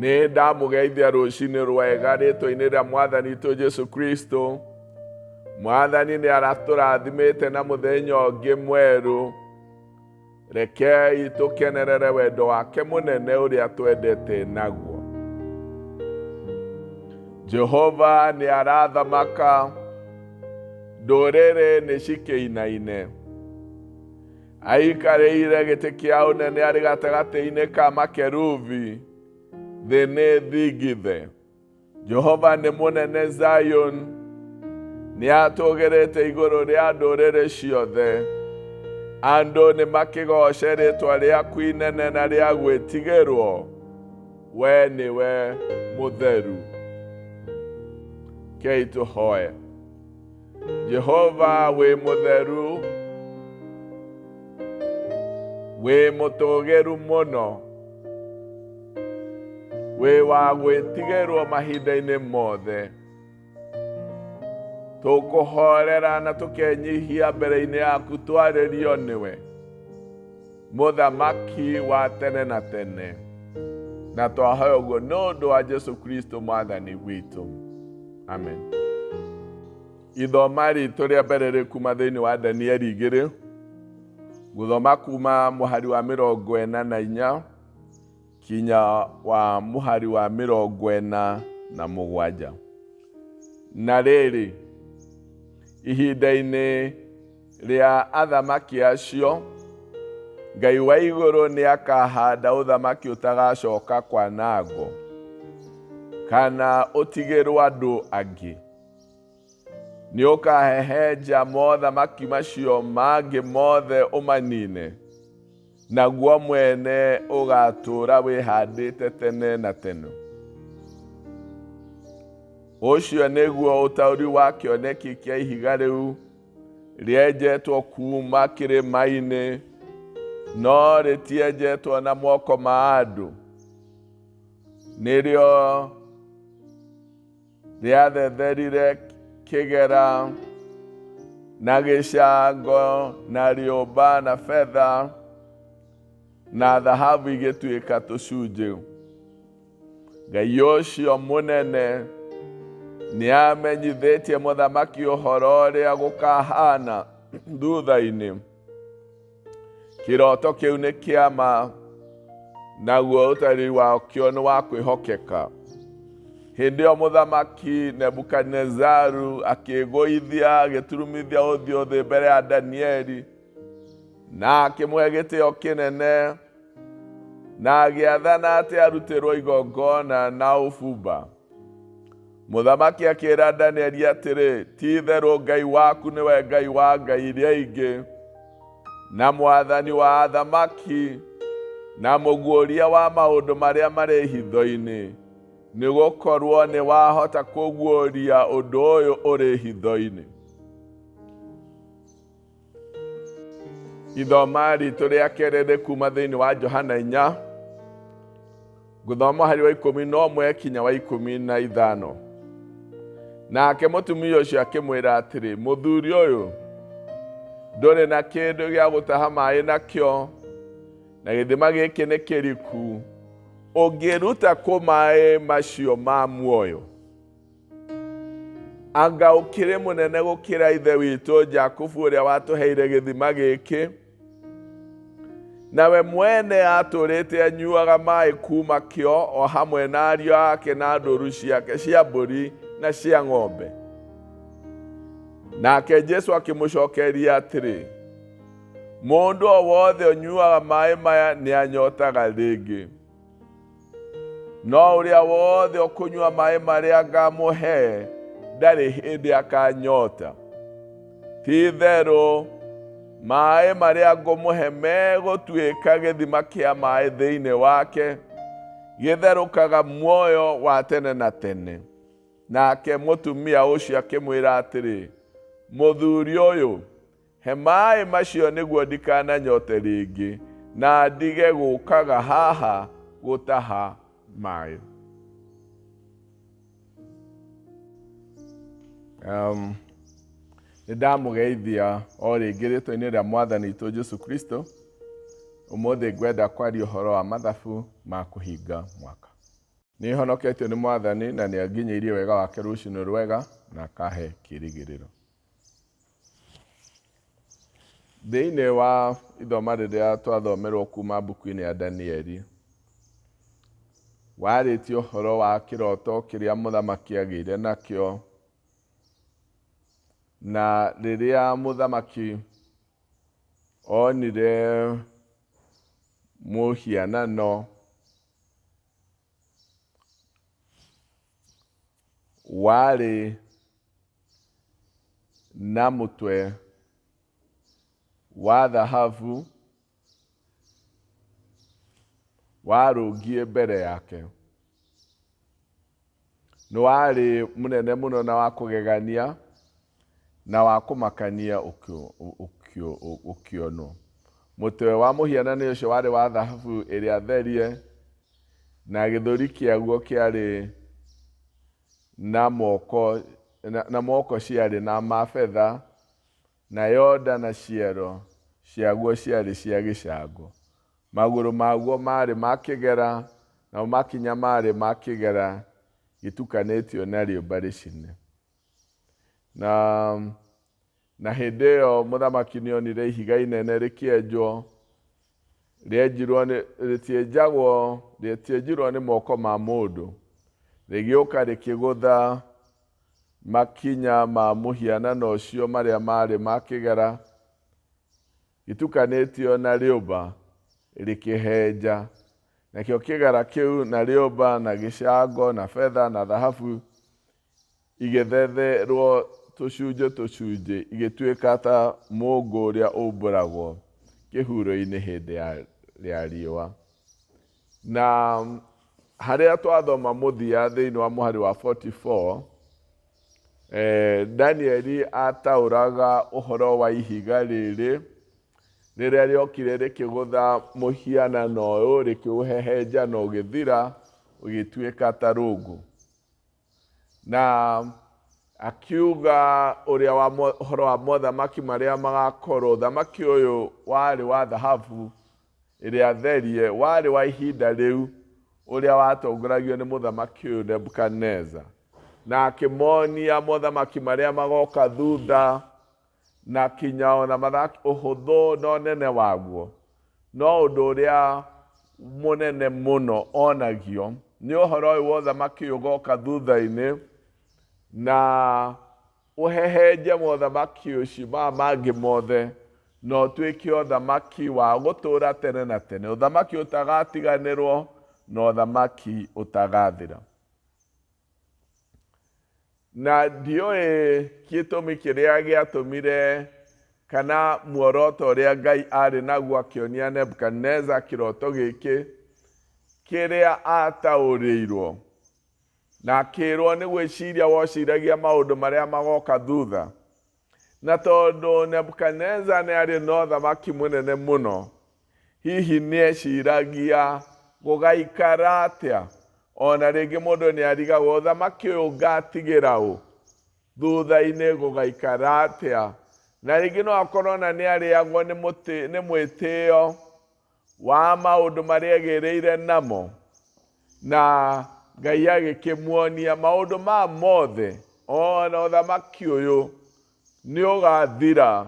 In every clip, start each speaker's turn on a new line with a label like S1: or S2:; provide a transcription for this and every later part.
S1: Nĩ ndamũgeithia rũcinĩ rwega rĩtwa-inĩ rĩa Mwathani witũ Jesu Kristo. Mwathani nĩ aratũrathimĩte na mũthenya ũngĩ mwerũ. Rekei tũkenerere wendo wake mũnene ũrĩa twendete naguo. Jehova nĩ arathamaka, ndũrĩrĩ nĩ cikĩinaine. Aikarĩire gĩtĩ kĩa ũnene arĩ gatagatĩ-inĩ ka makerubi, thĩ nĩ thingithe. Jehova nĩ mũnene Zion, nĩ atũgĩrĩte igũrũ rĩa ndũrĩrĩ ciothe. Andũ nĩ makĩgooce rĩtwa rĩaku inene na rĩa gwĩtigĩrwo, we nĩwe mũtheru. Kei tũhoe. Jehova wĩ mũtheru, wĩ mũtũgĩru mũno, wĩ wa gwĩtigĩrwo mahinda-inĩ mothe. Tũkũhorera na tũkenyihia mbere-inĩ yaku twarĩrio nĩwe, mũthamaki wa tene na tene. Na twahoya ũguo nĩ ũndũ wa Jesu Kristo mwathani witũ. Amen. Ithoma ritũ rĩa mbere rĩ kuma thĩinĩ wa Danieli 2, gũthoma kuma mũhari wa 44 kinya wa mũhari wa 47. Na rĩrĩ, ihinda-inĩ rĩa athamaki acio, Ngai wa igũrũ nĩ akahanda ũthamaki ũtagacoka kwanangwo kana ũtigĩrwo andũ angĩ. Nĩ ũkahehenja mothamaki macio mangĩ mothe ũmanine, naguo mwene ũgatũũra wĩhandĩte tene na tene. Ũcio nĩguo ũtaũri wa kĩoneki kĩa ihiga rĩu rĩenjetwo kuuma kĩrĩma-inĩ, no rĩtienjetwo na moko ma andũ. Nĩrĩo rĩathetherire kĩgera na gĩcango na rĩũmba na betha na thahabu igĩtuĩka tũcunjĩ. Ngai ũcio mũnene nĩ amenyithĩtie mũthamaki ũhoro ũrĩa gũkahana thutha-inĩ. Kĩroto kĩu nĩ kĩama, naguo ũtarĩri wakĩo nĩ wa kwĩhokeka. Hĩndĩ ĩyo mũthamaki Nebukadinezaru akĩĩgũithia agĩturumithia ũthiũ thĩ mbere ya Danieli na akĩmũhe gĩtĩo kĩnene na agĩathana atĩ arutĩrwo igongona na ũbumba. Mũthamaki akĩra Danieli atĩrĩ, ti-itherũ Ngai waku nĩwe Ngai wa ngai iria ingĩ, na mwathani wa athamaki, na mũguũria wa maũndũ marĩa marĩ hitho-inĩ, nĩ gũkorwo nĩ wahota kũguũria ũndũ ũyũ ũrĩ hitho-inĩ. Ithoma ritũ rĩa kerĩ rĩ kuma thĩinĩ wa Johana 4, ngũthoma harĩ wa 11 kinya wa 15. Nake mũtumia ũcio akĩmwĩra atĩrĩ, mũthuri ũyũ, ndũrĩ na kĩndũ gĩa gũtaha maĩ nakĩo, na gĩthima gĩkĩ nĩ kĩriku, ũngĩruta kũ maĩ macio ma muoyo? Anga ũkĩrĩ mũnene gũkĩra ithe witũ Jakubu ũrĩa watũheire gĩthima gĩkĩ, nawe mwene atũrĩte anyuaga maĩ kuma kĩo o hamwe na ariũ ake na ndũru ciake cia mbũri na cia ng'ombe. Nake Jesu akĩmũcokeria atĩrĩ, mũndũ o wothe ũnyuaga maĩ maya nĩ anyotaga rĩngĩ. No ũrĩa wothe ũkũnyua maĩ marĩa ngamũhe ndarĩ hĩndĩ akanyota. Ti-itherũ maĩ marĩa ngũmũhe megũtuĩka gĩthima kĩa maĩ thĩinĩ wake, gĩtherũkaga muoyo wa tene na tene. Nake mũtumia ũcio akĩmwĩra atĩrĩ, mũthuri ũyũ, He maĩ macio nĩguo ndikananyote rĩngĩ na ndige gũkaga haha gũtaha maĩ. Nĩ ndamũgeithia o rĩngĩ rĩtwa-inĩ rĩa Mwathani witũ Jesu Kristo. Ũmũthĩ ngwenda kwaria ũhoro wa mathabu ma kũhinga mwaka. Nĩhonoketio nĩ Mwathani na nĩanginyĩirie wega wake rũcinĩ rwega na akahe kĩĩrĩgĩrĩro. Thĩinĩ wa ithoma rĩrĩa twathomerwo kuma mbuku-inĩ ya Danieli, warĩtie ũhoro wa kĩroto kĩrĩa mũthamaki agĩire nakĩo, na rĩrĩa mũthamaki onire mũhianano warĩ na mũtwe wa thahabu warũngiĩ mbere yake. Nĩ warĩ mũnene mũno na wa kũgegania na wa kũmakania ũkĩonwo. Mũtwe wa mũhianano ũcio warĩ wa thahabu ĩrĩa therie, na gĩthũri kĩaguo kĩarĩ na moko na moko ciarĩ na ma betha, nayo nda na ciero ciaguo ciarĩ cia gĩcango. Magũrũ maguo maarĩ ma kĩgera, namo makinya maarĩ ma kĩgera gĩtukanĩtio na rĩũmba rĩcine. Na hĩndĩ ĩyo mũthamaki nĩonire ihiga inene rĩkĩenjwo, rĩenjirwo nĩ rĩtienjagwo rĩtienjirwo nĩ moko ma mũndũ, rĩgĩũka rĩkĩgũtha makinya ma mũhianano ũcio marĩa maarĩ ma kĩgera gĩtukanĩtio na rĩũmba, rĩkĩhenja. Nakĩo kĩgera kĩu na rĩũmba na gĩcango na betha na thahabu igĩthetherwo tũcunjĩ tũcunjĩ, igĩtuĩka ta mũũngũ ũrĩa ũmbũragwo kĩhuro-inĩ hĩndĩ ya riũa. Na harĩa twathoma mũthia thĩinĩ wa mũhari wa 44, Danieli ataũraga ũhoro wa ihiga rĩrĩ rĩrĩa rĩokire rĩkĩgũtha mũhianano ũyũ, rĩkĩũhehenja na ũgĩthira, ũgĩtuĩka ta rũngũ. Na akiuga ũrĩa wa ũhoro wa mothamaki marĩa magakorwo. Ũthamaki ũyũ warĩ wa thahabu ĩrĩa therie, warĩ wa ihinda rĩu, ũrĩa watongoragio nĩ mũthamaki ũyũ Nebukadneza, na akĩmonia mothamaki marĩa magoka thutha, na kinya ona mathaki ũhũthũ na ũnene waguo. No ũndũ ũrĩa mũnene mũno onagio nĩ ũhoro ũyũ wa ũthamaki ũyũ ũgoka thutha-inĩ na ũhehenje mothamaki ũcio maya mangĩ mothe, na ũtuĩke ũthamaki wa gũtũũra tene na tene, ũthamaki ũtagatiganĩrwo na ũthamaki ũtagathira. Na ndiũĩ gĩtũmi kĩrĩa gĩatũmire kana muoroto ũrĩa Ngai arĩ naguo akĩonia Nebukadneza kĩroto gĩkĩ kĩrĩa ataũrĩirwo, na akĩrwo nĩ gwĩciria wociragia maũndũ marĩa magoka thutha. Na tondũ Nebukadneza nĩ arĩ na ũthamaki mũnene mũno, hihi nĩ eciragia gũgaikara atĩa? Ona rĩngĩ mũndũ nĩ arigagwo, ũthamaki ũyũ ngatigĩra ũ? Thutha-inĩ gũgaikara atĩa? Na rĩngĩ no akorwo ona nĩ arĩagwo nĩ mũtĩ, nĩ mwĩtĩo wa maũndũ marĩa egĩrĩire namo. Na Ngai agĩkĩmuonia maũndũ ma mothe, ona ũthamaki ũyũ nĩ ũgathira,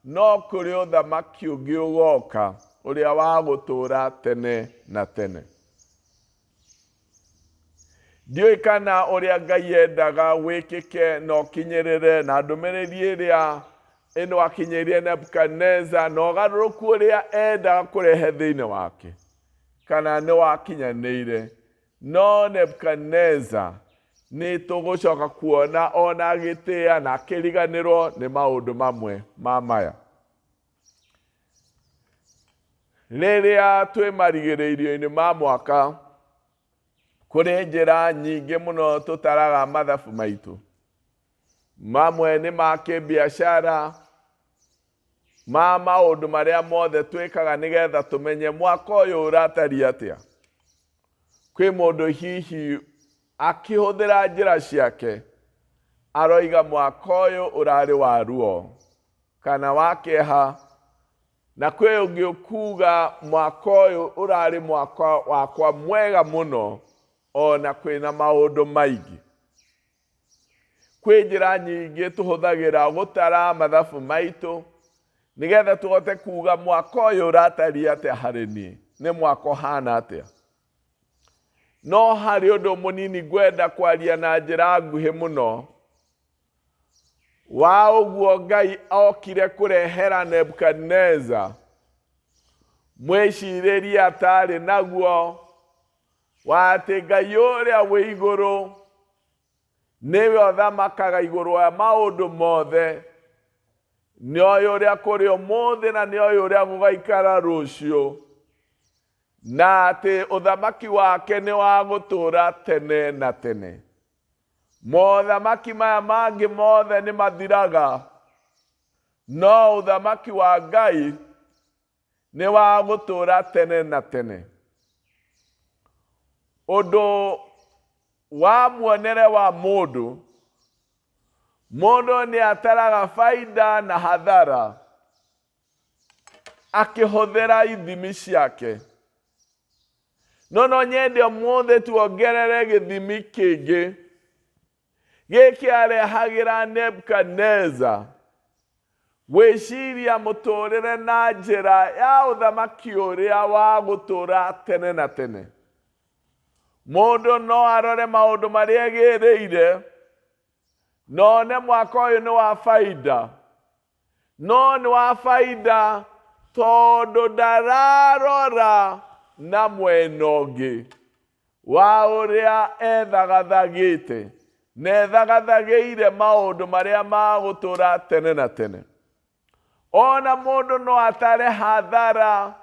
S1: no kũrĩ ũthamaki ũngĩ ũgoka, ũrĩa wa gũtũũra tene na tene. Ndiũĩ kana ũrĩa Ngai endaga wĩkĩke na ũkinyĩrĩre, na ndũmĩrĩri ĩrĩa ĩno akinyĩirie Nebukadneza na ũgarũrũku ũrĩa endaga kũrehe thĩinĩ wake, kana nĩ wakinyanĩire. No Nebukadneza nĩ tũgũcoka kuona ona agĩtĩa na akĩriganĩrwo nĩ maũndũ mamwe ma maya. Rĩrĩa twĩ marigĩrĩrio-inĩ ma mwaka, kũrĩ njĩra nyingĩ mũno tũtaraga mathabu maitũ. Mamwe nĩ ma kĩbiacara, ma maũndũ marĩa mothe twĩkaga nĩgetha tũmenye mwaka ũyũ ũratariĩ atĩa. Kwĩ mũndũ hihi akĩhũthĩra njĩra ciake aroiga mwaka ũyũ ũrarĩ wa ruo kana wa kĩeha, na kwĩ ũngĩ ũkuga mwaka ũyũ ũrarĩ mwaka wakwa mwega mũno. Ona kwĩna maũndũ maingĩ. Kwĩ njĩra nyingĩ tũhũthagĩra gũtara mathabu maitũ nĩgetha tũhote kuga mwaka ũyũ ũratariĩ atĩa harĩ niĩ, nĩ mwaka ũhana atĩa. No harĩ ũndũ mũnini ngwenda kwaria na njĩra nguhĩ mũno wa ũguo Ngai okire kũrehera Nebukadneza mwĩcirĩrie atarĩ naguo wa atĩ Ngai ũrĩa wĩ igũrũ nĩwe ũthamakaga igũrũ wa maũndũ mothe, nĩoĩ ũrĩa kũrĩ ũmũthĩ na nĩoĩ ũrĩa gũgaikara rũciũ, na atĩ ũthamaki wake nĩ wa gũtũũra tene na tene. Mothamaki maya mangĩ mothe nĩ mathiraga, no ũthamaki wa Ngai nĩ wa gũtũũra tene na tene. Ũndũ wa muonere wa mũndũ, mũndũ nĩ ataraga baida na hathara akĩhũthĩra ithimi ciake. No no nyende ũmũthĩ tuongerere gĩthimi kĩngĩ gĩkĩ arehagĩra Nebukadneza gwĩciria mũtũrĩre na njĩra ya ũthamaki ũrĩa wa gũtũra tene na tene. Mũndũ no arore maũndũ marĩa egĩrĩire na one mwaka ũyũ nĩ wa baida, no nĩ wa baida tondũ ndararora na mwena ũngĩ wa ũrĩa ethagathagĩte na ethagathagĩire maũndũ marĩa ma gũtũra tene na tene. Ona mũndũ no atare hathara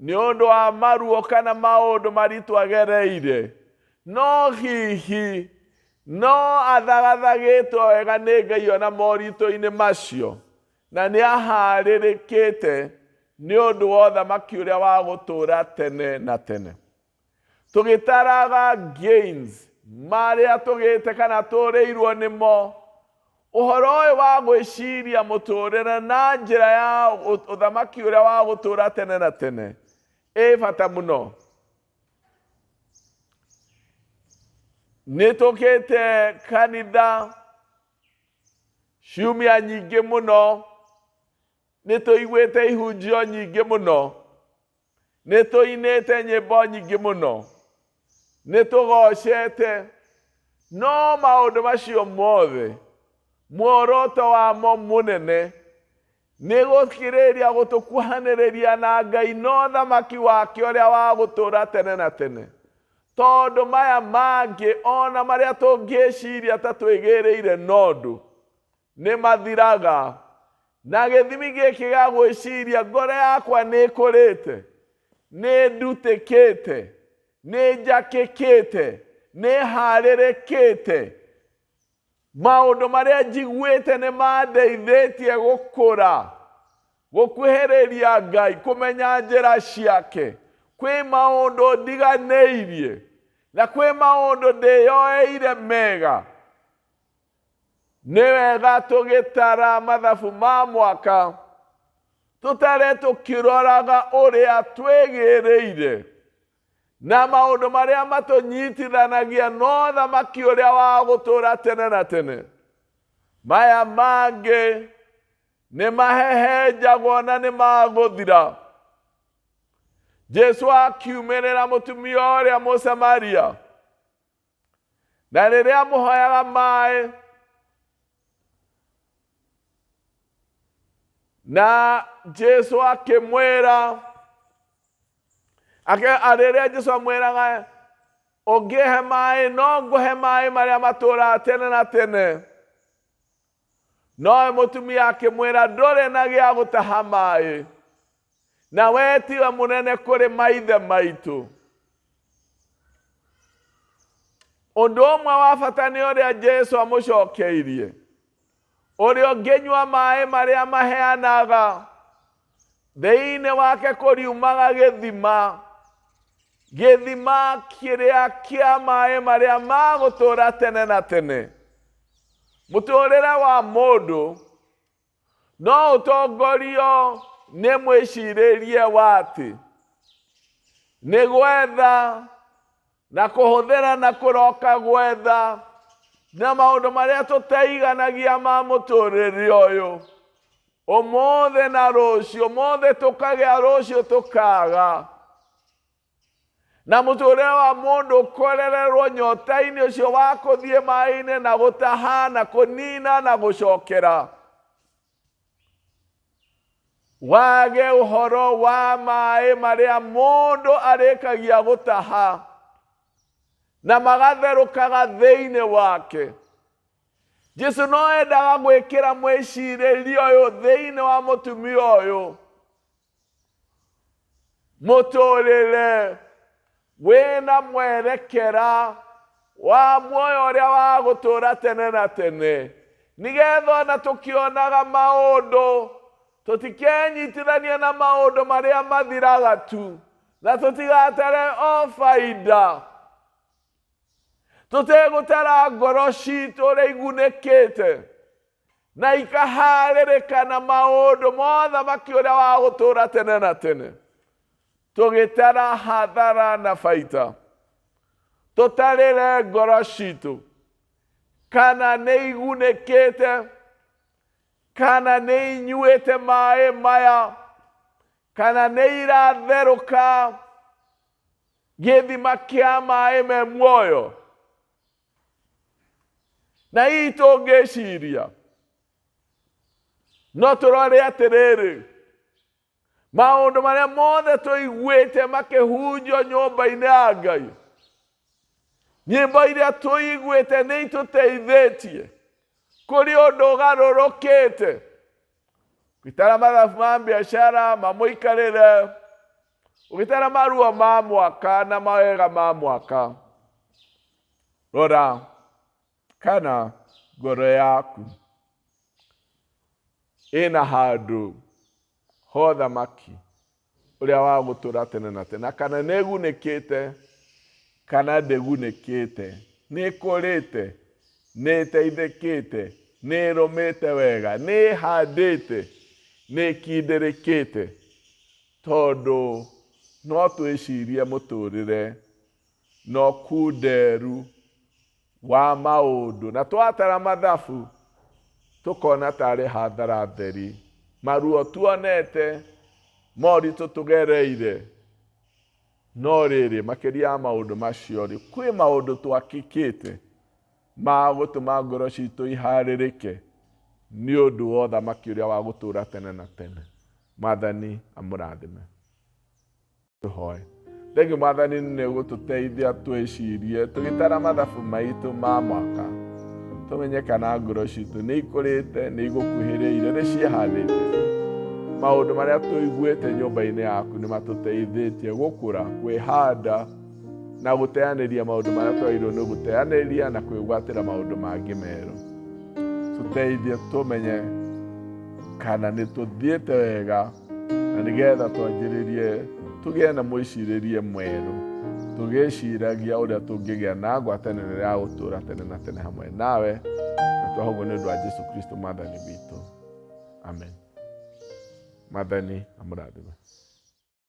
S1: nĩ ũndũ wa maruo kana maũndũ maritũ agereire, no hihi no athagathagĩtwo wega nĩ Ngai ona moritũ-inĩ macio, na nĩ aharĩrĩkĩte nĩ ũndũ wa ũthamaki ũrĩa wa gũtũũra tene na tene. Tũgĩtaraga gains marĩa tũgĩte kana tũrĩirwo nĩmo, ũhoro ũyũ wa gwĩciria mũtũrĩre na njĩra ya ũthamaki ũrĩa wa gũtũra tene na tene ĩ bata mũno. Nĩ tũkĩte kanitha ciumia nyingĩ mũno, nĩ tũiguĩte ihunjio nyingĩ mũno, nĩ tũinĩte nyĩmbo nyingĩ mũno, nĩ tũgocete, no maũndũ macio mothe muoroto wamo mũnene nĩ gũkirĩrĩria gũtũkuhanĩrĩria na Ngai na ũthamaki wake ũrĩa wa gũtũũra tene na tene. Tondũ maya mangĩ ona marĩa tũngĩciria ta twĩgĩrĩire na ũndũ nĩ mathiraga. Na gĩthimi gĩkĩ gĩa gwĩciria ngoro yakwa nĩ ĩkũrĩte, nĩ ndutĩkĩte, nĩ njakĩkĩte, nĩ harĩrĩkĩte, maũndũ marĩa njiguĩte nĩ mandeithĩtie gũkũra, gũkuhĩrĩria Ngai, kũmenya njĩra ciake. Kwĩ maũndũ ndiganĩirie na kwĩ maũndũ ndĩyoeire mega. Nĩ wega tũgĩtara mathabu ma mwaka, tũtare tũkĩroraga ũrĩa twĩgĩrĩire na maũndũ marĩa matũnyitithanagia na ũthamaki ũrĩa wa gũtũũra tene na tene. Maya mangĩ nĩ mahehenjagwo na nĩ magũthira. Jesu akiumĩrĩra mũtumia ũrĩa Mũsamaria, na rĩrĩa amũhoyaga maĩ na Jesu akĩmwĩra rĩrĩa Jesu amwĩraga ũngĩhe maĩ no ngũhe maĩ marĩa matũũraga tene na tene, nowe mũtumia akĩmwĩra ndũrĩ na gĩa gũtaha maĩ, na we tiwe mũnene kũrĩ maithe maitũ. Ũndũ ũmwe wa bata nĩ ũrĩa Jesu amũcokeirie, ũrĩa ũngĩnyua maĩ marĩa maheanaga thĩinĩ wake kũriumaga gĩthima, gĩthima kĩrĩa kĩa maĩ marĩa magũtũũra tene na tene. Mũtũũrĩre wa mũndũ no ũtongorio nĩ mwĩcirĩrie wa atĩ nĩ gwetha Na kũhũthĩra na kũroka gwetha na maũndũ marĩa tũteiganagia ma mũtũrĩre ũyũ. Ũmũthĩ na rũciũ, ũmũthĩ tũkagĩa, rũciũ tũkaga. Na mũtũrĩre wa mũndũ ũkorererwo nyota-inĩ ũcio wa kũthiĩ maĩ-inĩ na gũtaha na kũnina na gũcokera. Wage ũhoro wa maĩ marĩa mũndũ arĩkagia gũtaha na magatherũkaga thĩinĩ wake. Jesu no endaga gwĩkĩra mwĩcirĩrie ũyũ thĩinĩ wa mũtumia ũyũ. Mũtũrĩre wĩna mwerekera wa muoyo ũrĩa wa gũtũra tene na tene, nĩgetha ona tũkĩonaga maũndũ tũtikenyitithanie na maũndũ marĩa mathiraga tu, na tũtigatare o baida, tũtegũtara ngoro citũ ũrĩa igunĩkĩte na ikaharĩrĩka na maũndũ mothe maki ũrĩa wa gũtũra tene na tene, tũgĩtara hathara na baita, tũtarĩre ngoro citũ kana nĩ igunĩkĩte, kana nĩ inyuĩte maĩ maya, kana nĩ iratherũka gĩthima kĩa maĩ me muoyo. Na hihi tũngĩciria no tũrore atĩrĩrĩ, maũndũ marĩa mothe tũiguĩte makĩhunjio nyũmba-inĩ ya Ngai, nyĩmbo iria tũiguĩte nĩ itũteithĩtie kũrĩ ũndũ ũgarũrũkĩte, ũgĩtara mathabu ma biacara mamũikarĩre, ũgĩtara maruo ma mwaka na mawega ma mwaka, rora kana ngoro yaku ĩna handũ ho thamaki ũrĩa wa gũtũra tene na tene, kana nĩ ĩgunĩkĩte kana ndĩgunĩkĩte, nĩ ĩkũrĩte, nĩ ĩteithĩkĩte, nĩ ĩrũmĩte wega, nĩ ĩhandĩte, nĩ ĩkindĩrĩkĩte, tondũ no twĩcirie mũtũrĩre na ũkunderu wa maũndũ, na twatara mathabu tũkona tarĩ hathara theri, maruo tuonete, moritũ tũgereire, no rĩrĩ makĩria ya maũndũ macio rĩ, kwĩ maũndũ twakĩkĩte ma gũtũma ngoro citũ iharĩrĩke nĩ ũndũ wa ũthamaki ũrĩa wa gũtũra tene na tene. Mwathani amũrathime. Tũhoe. Thengiũ Mwathani nĩ gũtũteithia twĩcirie tũgĩtara mathabu maitũ ma mwaka, tũmenye kana ngoro citũ nĩ ikũrĩte, nĩ igũkuhĩrĩirie, nĩ ciĩhandĩte. Maũndũ marĩa tũiguĩte nyũmba-inĩ yaku nĩ matũteithĩtie gũkũra, kwĩhanda na gũteanĩria maũndũ marĩa twagĩrĩirwo nĩ gũteanĩria na kwĩgwatĩra maũndũ mangĩ merũ. Tũteithie tũmenye kana nĩ tũthiĩte wega, na nĩgetha twanjĩrĩrie tũgĩe na mwĩcirĩrie mwerũ, tũgĩciragia ũrĩa tũngĩgĩa na ngwatanĩro ya gũtũũra tene na tene hamwe nawe, na twahoguo nĩ ũndũ wa Jesu Kristo Mwathani witũ. Amen. Mwathani amũrathime.